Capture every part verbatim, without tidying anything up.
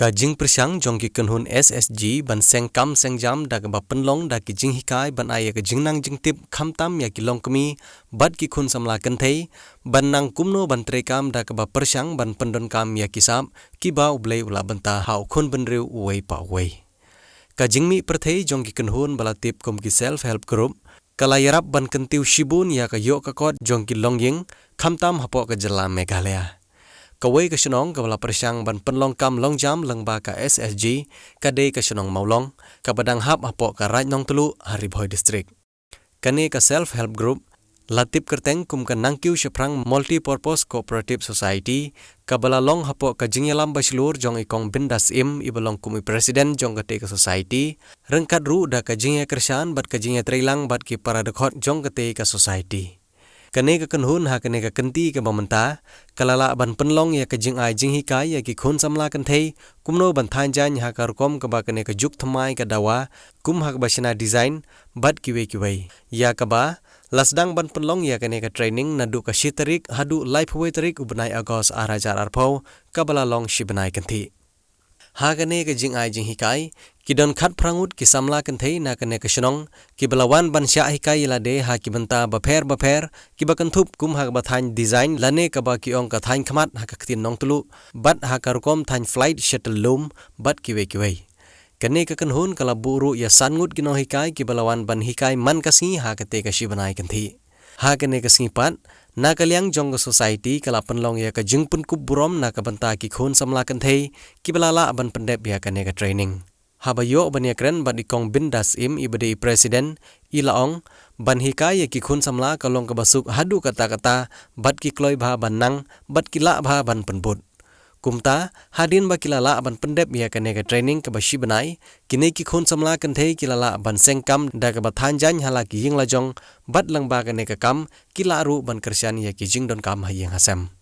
Ka jingpyrshang jong ki kynhun S S G ban seng kam seng jam da kaba pynlong da ki jinghikai ban ai ïa ka jingnang jingtip khamtam ïa ki longkmie bad ki khun samla kynthei ban nang kumno ban treikam da kaba pyrshang ban pyndonkam ïa ki sap kiba U Blei u la bynta ha u khun bynriew uwei pa uwei. Ka jingmih pyrthei jong ki kynhun ba la tip kum ki self help group ka la ïarap ban kyntiew shibun ïa ka ïoh ka kot jong ki longïing khamtam hapoh ka jylla Meghalaya. Kawei ka shnong kaba la pyrshang ban pynlong kam long jam lyngba ka S S G ka dei ka shnong Mawlong kaba dang hap hapoh ka Raid Nongtluh ha Ri Bhoi District. Kane ka self help group la tip kyrteng kum ka Nangkiew Shaphrang Multipurpose Cooperative Society kaba la long hapoh ka jingïalam ba shlur jong i Kong Bindas Im iba long kum i president jong katei ka society, ryngkat ruh da ka jingïakyrshan bad ka jingïatreilang bad ki para dkhot jong katei ka society. Kane ka kynhun ha kane ka kynti kaba mynta ka la lah ban pynlong ïa ka jingai jinghikai ïa ki khun samla kynthei kumno ban thaiñ jaiñ ha ka rukom kaba kane ka juk thymmai ka dawa kum ha kaba shna design bad kiwei kiwei, ïa kaba la sdang ban pynlong ïa kane ka training naduh ka shi tarik haduh laiphew wei tarik u bnai August ar hajar arphew kaba la long shi bnai kynthih. Ha kane ka jingai jinghikai ki don khatphra ngut ki samla kynthei na kane ka shnong kiba la wan ban shah hikai ïa lade ha ki bynta bapher bapher kiba kynthup kum ha kaba thaiñ design lane kaba ki ong ka thaiñ khmat ha ka ktien Nongtluh bad ha ka rukom thaiñ flight shuttle loom bad kiwei kiwei. Kane ka kynhun ka la buh ruh ïa san ngut ki nonghikai kiba la wan ban hikai man ka sngi ha katei ka shi bnai kynthih. Ha kane ka sngi pat na ka liang jong ka society ka la pynlong ïa ka jingpynkup burom na ka bynta ki khun samla kynthei kiba la lah ban pyndep ïa kane ka training. Haba ïoh ban ïakren bad i Kong Bindas Im iba dei i president, i la ong ban hikai ïa ki khun samla ka long kaba suk haduh katta katta bad ki kloi bha ban nang bad ki lah bha ban pynbud. Kumta hadien ba ki la lah ban pyndep ïa kane ka training kaba shi bnai, kine ki khun samla kynthei ki la lah ban seng kam da kaba thaiñ jaiñ ha la ki ïing la jong bad lyngba kane ka kam ki lah ruh ban kyrshan ïa ki jingdonkam ha ïing ha sem.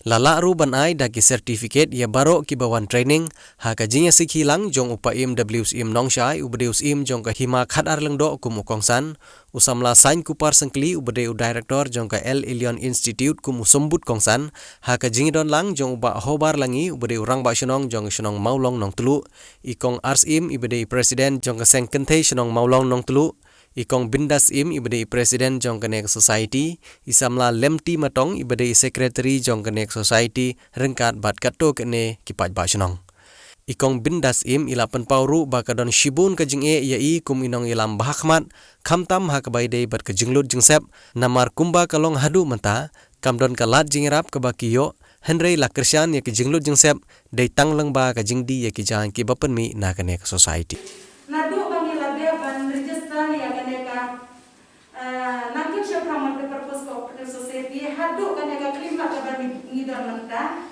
La lah ruh ban ai da ki certificate ïa baroh kiba wan training ha ka jingïasikhi lang jong u Paiem W Syiem Nongshai uba dei u syiem jong ka Hima Khatar Lyngdoh kum u kongsan, u samla Saiñ Kupar Syngkli uba dei u director jong ka El Elyon Institute kum u symbud kongsan, ha ka jingdon lang jong u Bah Hobar Langi uba dei u rangbah shnong jong ka shnong Mawlong Nongtluh, i Kong R Syiem iba dei i president jong ka seng kynthei shnong Mawlong Nongtluh, i Kong Bindas Im iba dei i president jong kane ka society, i samla Lemti Matong iba dei i secretary jong kane ka society ryngkat bad katto katne ki paidbah shnong. I Kong Bindas Im i la pynpaw ruh ba ka don shibun ka jingeh ïa i kum i nongïalam ba hakhmat khamtam ha kaba ïadei bad ka jinglut jingsep, namar kumba ka long haduh mynta kam don ka lad jingïarap kaba ki ïoh, hynrei la kyrshan ïa ka jinglut jingsep dei tang lyngba ka jingdie ïa ki jaiñ kiba pynmih na kane ka society. Naduh ba ngi la dep ban register ïa kane ka, eh, Nangkiew Shaphrang Multipurpose Cooperative Society haduh kane ka khyllipmat kaba ngi, ngi don mynta,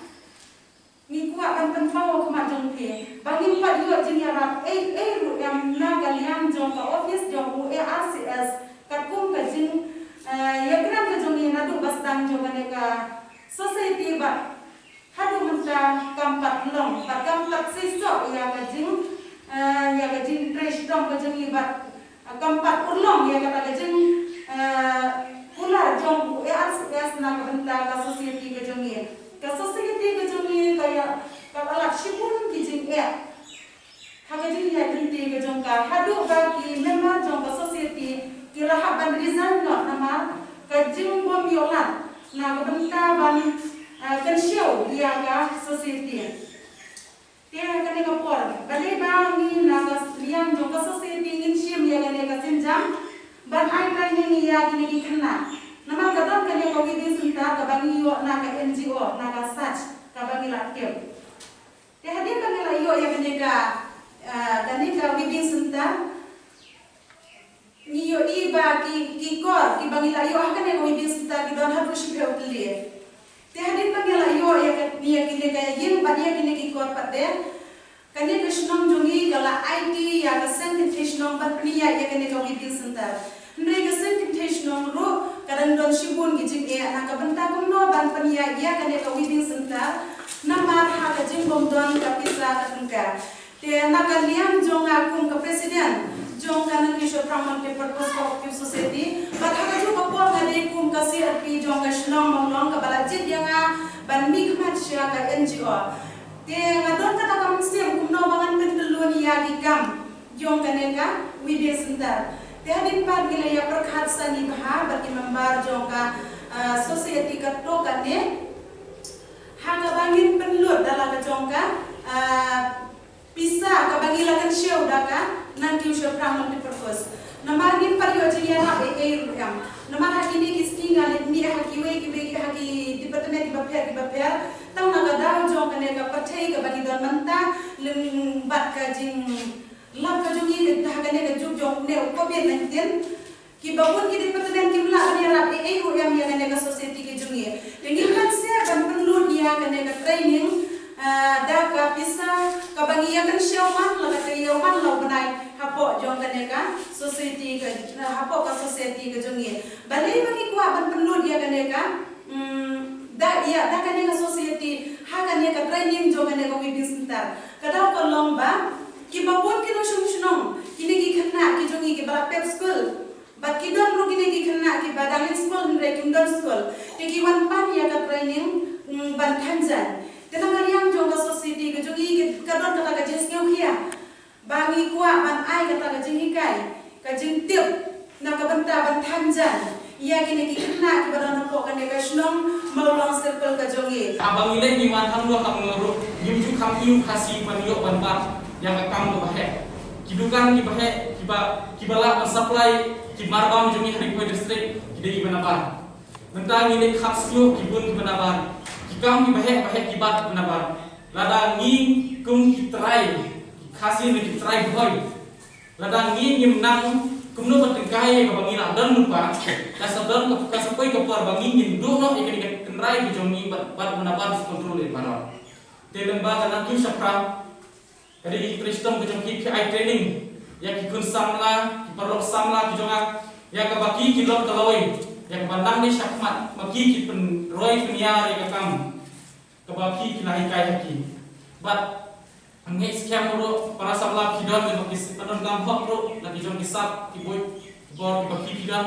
ngi kwah ban pynpaw ha khmat jong phi ba ngim pat ïoh jingïarap ei ei ruh em na ka liang jong ka office jong u A R C S katkum ka jing, eh, ïakren ka jong ngi naduh ba sdang jong kane ka society bad haduh mynta kam pat long bad kam pat seisoh ïa ka jing, eh, ïa ka jingtrei shitom ka jong ngi bad kam pat urlong ïa kata ka jing, eh, kular jong u A R C S na ka bynta ka society ka jong ngi. Ka society ka jong ngi ka ïa, ka la lap shibun ki jingeh ha ka jingïaid lynti ka jong ka, haduh ba ki member jong ka society ki la hap ban resign noh namar ka jingbym ïoh lad na ka bynta ban, eh, kynshew ïa ka society. Te ha kane ka por, balei ba ngi na ka liang jong ka society ngin shim ïa kane ka sienjam ban ai training ïa kine ki khynnah? Namar ka don kane ka weaving centre kaba ngi ïoh na ka N G O, na ka SACH, kaba ngi la tip. Te hadien ba ngi la ïoh ïa kane ka, ah, kane ka weaving centre, ngi ïohi ba ki, ki kor kiba ngi la ïoh ha kane ka weaving centre ki don haduh shiphew tylli. Te hadien ba ngi la ïoh ïa ka, ïa kine ka ïing bad ïa kine ki kor pat te, kane ka shnong jong ngi ka la aiti ïa ka seng kynthei shnong ban pynïaid ïa kane ka weaving centre. Hynrei ka seng kynthei shnong ruh ka dang don shibun ki jingeh na ka bynta kumno ban pynïaid ïa kane ka weaving centre namar ha ka jingbym don ka pisa ka tyngka. Te na ka liang jong nga kum ka president jong ka Nangkiew Shaphrang Multipurpose Cooperative Society, bad ha kajuh ka por nga dei kum ka C R P jong ka shnong Mawlong kaba la jied ïa nga ban mihkhmat sha ka N G O. Te nga don kata ka mynsiem kumno ba ngan pyntlun ïa ki kam jong kane ka Weaving Center. Te hadien pat ngi la ïa pyrkhat sani bha bad ki member jong ka, ah, society katto katne ha kaba ngin pynlut da la ka jong ka, ah, pisa kaba ngi la kynshew da ka Nangkiew Shaphrang Multipurpose. Namar ngim pat ïoh jingïarap ei ei ruh em. Namar ha kine ki sngi nga leit mih ha kiwei kiwei ki, ha ki department kiba pher kiba pher. Tang na ka daw jong kane ka pyrthei kaba ngi don mynta, lem bad ka jinglap ka jong ngi ha kane ka juk jong une u covid nineteen. Kiba bun ki department kim lah ban ïarap ei ei ruh em ïa kane ka society ka jong ngi. Te ngim pat sngewbha ban pynlut ïa kane ka training, ah, da ka pisa kaba ngi ïa kynshew man la ka ïa man la u bnai hapoh jong kane ka society ka, hapoh ka society ka jong ngi. Balei ba ngi kwah ban pynlut ïa kane ka, mm, da ïa da kane ka society ha kane ka training jong kane ka Weaving Center? Ka daw ka long ba kiba bun ki nongshong shnong, kine ki khynnah ki jong ngi kiba la pep skul, bad ki don ruh kine ki khynnah kiba dang leit skul hynrei kim don skul. Te ki wan pan ïa ka training, mm, ban than jaiñ. Te na ka liang jong ka society ka jong ngi ka don kata ka jingsngewkhia ba ngi kwah ban ai kata ka jinghikai, ka jingtip na ka bynta ban than jaiñ ïa kine ki khynnah kiba don hapoh kane ka shnong Mawlong Circle ka jong ngi. Haba ngi leit ngi wan hangne hangne ruh ngim ju kham ïoh Khasi ban ïoh ban bat ïa ka kam kaba heh. Ki dukan kiba heh, kiba, kiba lah ban supply ki marbam jong ngi ha Ri Bhoi District ki dei kiba nabar. Mynta ngi leit khap sngewthuh ki bun kiba nabar. Ki kam kiba heh ba heh ki bat kiba nabar. Lada ngi kum ki trai, ki Khasi ne ki trai Bhoi, lada ngi ngim nang kumno ban tyngkai ïa kaba ngi la don lypa, ka sa don ka, ka sa poi ka por ba ngi ngin duh noh ïa kane ka tynrai ka jong ngi bad, bad ba nabar sa control ïa baroh. Te lyngba ka Nangkiew Shaphrang, ka dei ka trei shitom ka jong ki, phi ai training ïa ki khun samla, ki paralok samla ki jong nga, ïa kaba ki, ki long ka lawei, ïa kaba nangne shakhmat ma ki, ki pynroi pynïar ïa ka kam kaba ki, ki la hikai ha ki. Bad ngeit skhem ruh para samla phi don, ïa kaba ki sngewthuh kam hok ruh na ki jong ki sap ki buit bor kiba ki, phi don,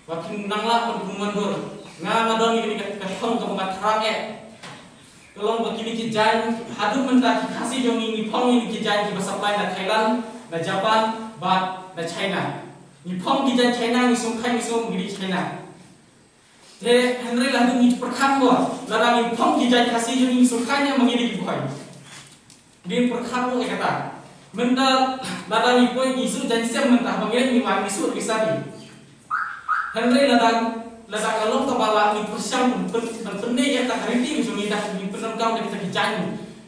ba kin nang lah ban pynmyndur. Nga, nga don ïa kane ka, ka thong kaba nga thrang eh. Ka long ba kine ki jaiñ, haduh mynta ki Khasi jong ngi ngi phong ïa ki jaiñ kiba supply na Thailand, na Japan bad na China. Ngi phong ki jaiñ China, ngi sngewkhan, ngi sngewkhan ïa ki China. Te hynrei lada ngi pyrkhat mo, lada ngi phong ki jaiñ Khasi jong ngi, ngi sngewkhan ïa ma ngi dei ki Bhoi. Ngi pyrkhat mo ïa kata. Mynta lada ngi poi ngi shu jaiñ sem mynta, ma ngi ngi wan ngi shu ri sani. Hynrei lada, lada ka long kaba lah ngi pyrshang pyn, pyn, pynbeit ïa ka riti ka jong ngi, da ngi pyndonkam da kita ki jaiñ,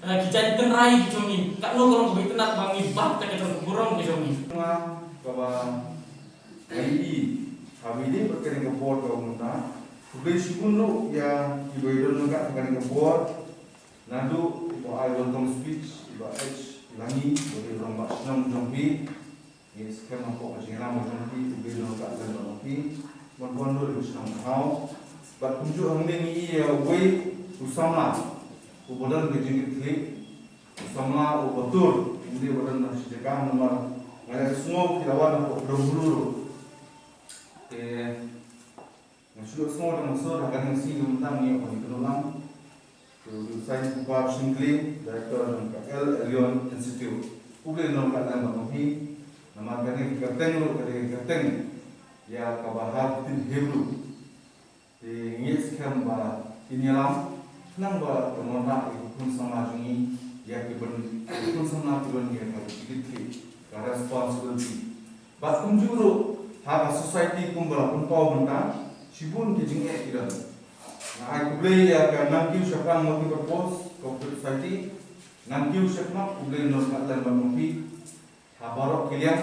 eh, ki jaiñ tynrai ki jong ngi. Katno ka long kaba itynnad ba ngi bat da ka jong ka burom ka jong ngi. Nga kaba ngi i ha wi dei bad kane ka bor ka mynta. Khublei shibun ruh ïa kiba ïadon ryngkat ha kane ka bor. Naduh ba ai welcome speech i Bah H Langi, ba dei u rangbah shnong jong phi. Ngi skhem hapoh ka jingïalam ka jong phi, U Blei un ïarap lem bad phi. Ban wan dur ïa ka shnong ka thaw. Bad kumjuh hangne ngi i ïa uwei u samla uba don ka jingkitkhlieh, u samla uba tur, ym dei ba don ha shi jaka namar nga la sngew ki la wan hapoh Dombru ruh. Te nga shu sngew da nga shu da ka ning sing mynta ngi ïa ka ni ka lang. Te u Saiñ Kpa Shingkli, Director jong ka El Elyon Institute. U Blei un ïarap lem bad phi. Namar kane ka kyrteng ruh ka dei ka kyrteng ïa kaba ha ktien Hebru. Te ngi skhem ba kin ïalam khnang ba kan wanrah ïa ka khun samla jong ngi, ïa ki ban, ka khun samla ki ban ïa ka jingkitkhlieh, ka responsibility. Bad kumjuh ruh ha ka society kumba la pynpaw mynta, shibun ki jingeh ki don. Nga ai khublei ïa ka Nangkiew Shaphrang Multipurpose Cooperative Society, Nangkiew Shaphrang, U Blei un ïarap lem bad phi ha baroh ki liang,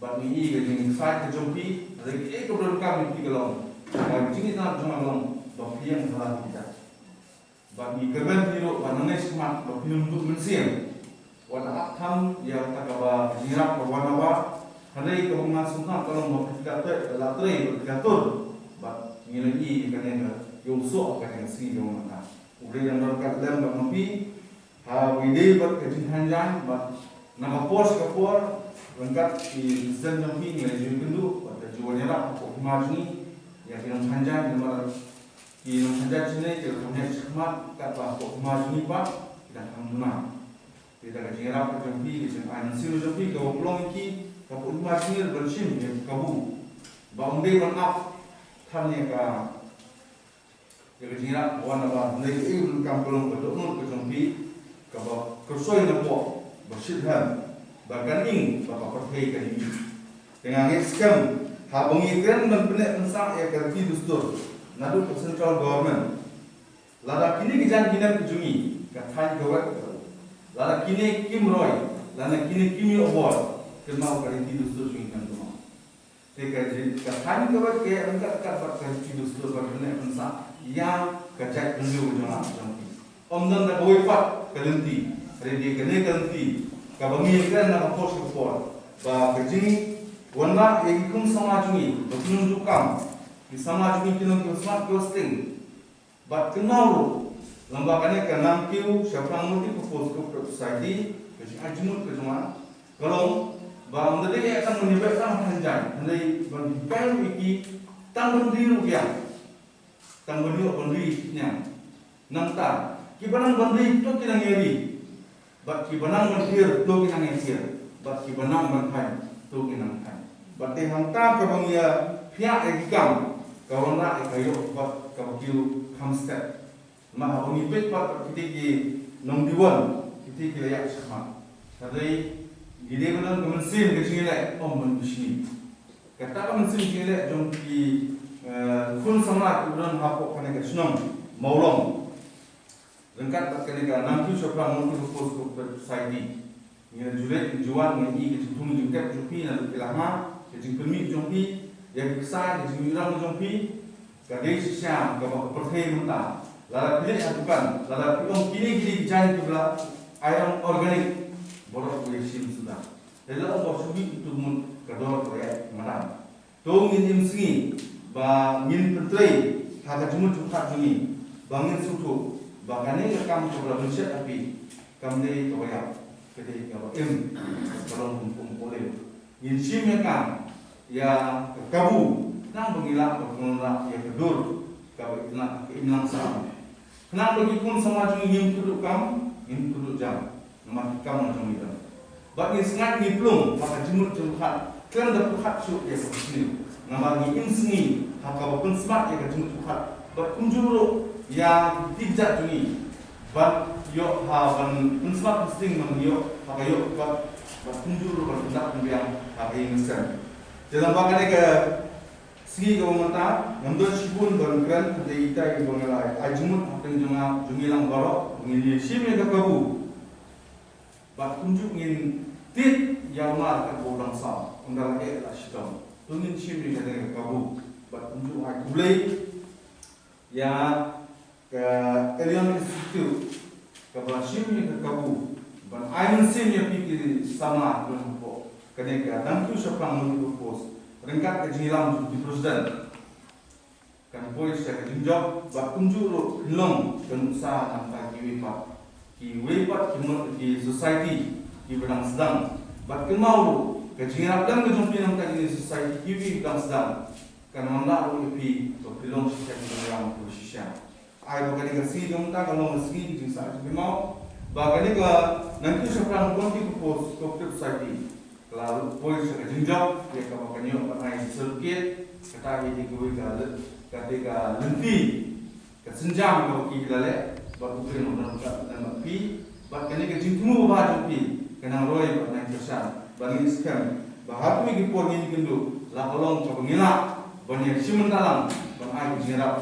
bad ngi i ka jingkyrkhu ka jong phi, ha kiei kiei kiba donkam ïa phi ka long, ka jingitynnad jong nga ka long ba phi ïeng ha la ki jaka. Bad ngi kyrmen ïa phi ruh ba nangne shakhmat ba phin ym duh mynsiem. Wat la ap tham ïa kata kaba ka jingïarap ka wan na wan. Hynrei kaba nga sngewthuh ka long ba phi la trei, la trei bad phi la tur. Bad ngi la ïohi ïa kane ka, ïa u soh ha kane ka sngi jong nga. U Blei un ïarap lem bad phi ha wi dei bad ka jingthan jaiñ bad na ka por sha ka por ryngkat ki president jong phi ngi la ju ïakynduh bad la ju wan ïarap hapoh hima jong ngi ïa ki nongthan jaiñ namar ki nongthan jaiñ shane ki la kham ïaid shakhmat katba hapoh hima jong ngi pat. da kam duna. Te da ka jingïarap ka jong phi, ka jingai mynsiem jong phi, ka wa pynlong ïa ki, ka pynmar sngewbha ban shim ïa ka kabu. Ba ym dei ban ap than ïa ka, ïa ka jingïarap ka wan na ba hynrei ka ïing ka kam ka long ka dohnud ka jong phi, kaba kyrsoi na pok ba shit hem, ba kan ing ba ka pyrthei kan ïohi. Te nga ngeit skhem haba ngi kren ban pynneh pynsah ïa ka riti dustur naduh ka central government. Lada kine ki jaiñ ki nep ki jong ngi, ka thaiñ ka wet, lada kine kim roi, lada kine kim ïoh bor, kynmaw ka riti dustur jong ngi kan kynmaw. Te ka jing, ka thaiñ ka wet ka ïaid ryngkat ryngkat bad ka riti dustur ban pynneh pynsah ïa ka jaitbynriew jong nga jong phi. Ym don da kawei pat ka lynti, hynrei dei kane ka lynti kaba ngi ïakren na ka por sha ka por, ba ka jingwanrah ïa ki khun samla jong ngi ba ki nongtuh kam, ki samla jong ngi ki long kiba smat kiba sting. Bad kynmaw ruh, lyngba kane ka Nangkiew Shaphrang Multipurpose Cooperative Society, ka jingai jingmut ka jong nga ka long ba ym da dei tang ban ïabeh tang ha thaiñ jaiñ, hynrei ban hikai ruh ïa ki tang ban ri ruh biang, tang ban ïoh ban ri biang. Nangta kiba nang ban ri to ki nang ïa ri, bad kiba nang ban thiar to ki nang ïa thiar, bad kiba nang ban thaiñ to ki nang thaiñ. Bad te hangta kaba ngi ïa phiah ïa ki kam, ka wanrah ïa ka ïoh bad kaba kiew kham step. Namar haba ngi peit pat bad kiti ki nongdiwon, kiti ki la ïaid shakhmat. Hynrei ngi dei ban don ka mynsiem ka jingïaleh, ym ban bishni. Kata ka mynsiem jingïaleh jong ki, eh, khun samla kiba don hapoh kane ka shnong Mawlong. Ryngkat bad kane ka Nangkiew Shaphrang Multipurpose Cooperative Society, ngi la ju leit ju wan, ngi i ka jingthung jingtep jong phi, naduh ki lama, ka jingpynmih jong phi ïa ki ksai, ka jingïarap jong phi, ka dei shisha kaba ka pyrthei mynta. Lada phi leit ha dukan, lada phi ong kine kine ki jaiñ kiba la ai rong organic, baroh ki ïashim suda. Te la ong ba shu mih tu mut ka dor ka ïaid madan. To ngin im sngi ba ngin pyntrei ha ka jingmut jingpyrkhat jong ngi, ba ngin sngewthuh ba kane ka kam kaba la bynshet ha phi kam dei kaba ïap, ka dei kaba im, ka long kum kum koleu. Ngin shim ïa ka, ïa ka kabu, khnang ba ngin lah ban pynlong ïa ka dur kaba itynnad, ka imlang sahlang. Khnang ba ki khun samla jong ngi ngim kyrduh kam, ngim kyrduh jam. Namar ki kam na jong ngi don. Bad ngi sngewthuh ngi pynlong ba ka jingmut jingpyrkhat khlem da pyrkhat shuh ïa ka pyrthei. Namar ngi im sngi ha kaba pynsmat ïa ka jingmut jingpyrkhat. Bad kumjuh ruh ïa ki kjat jong ngi ban ïoh ha, ban pynsmat pynsting ban ïoh ha ka ïoh bad, bad kumjuh ruh ban pyndap pynbiang ha ka ïing ka sem. Te lyngba kane ka sngi kaba mynta ngam don shibun ban kren, hynrei ita i ba nga la ai jingmut hapdeng jong nga jong ngi lang baroh, ngin ïa shim ïa ka kabu. Bad kumjuh ngin tied ïa u nar katba u dang saw, ynda la eh la shitom. To ngin shim ïa kane ka kabu. Bad kumjuh ai khublei ïa ka Elion Institute kaba la shim ïa ka kabu ban ai mynsiem ïa phi ki samla jong hapoh kane ka Nangkiew Shaphrang Multipurpose, ryngkat ka jingïalam jong ki president. Kan poi sha ka jingjop, bad kumjuh ruh phin long ka nuksa nangta kiwei pat, kiwei pat ki mut ki society kiba dang sdang. Bad kynmaw ruh ka jingïarap lem ka jong phi nangta kine society kiwei ki dang sdang kan wanrah ruh ïa phi ba phin long shisha ki nongïalam kiba shisha. Ai ba kane ka sngi jong mynta ka long ka sngi ka jingsah jingkynmaw ba kane ka Nangkiew Shaphrang Multipurpose Cooperative Society ka la poi sha ka jingjop ïa kaba kan ïoh ban ai certificate. Kata hi dei kawei ka lyn-, ka dei ka lynti, ka sienjam kaba ki la leh bad u kren u don kat lem bad phi. Bad kane ka jingthmu ba jong phi ka nang roi bad nang kyrshan. Bad ngi skhem ba ha kine ki por ngin ïakynduh la ka long kaba ngi lah ban ïa shim bynta lang ban ai ka jingïarap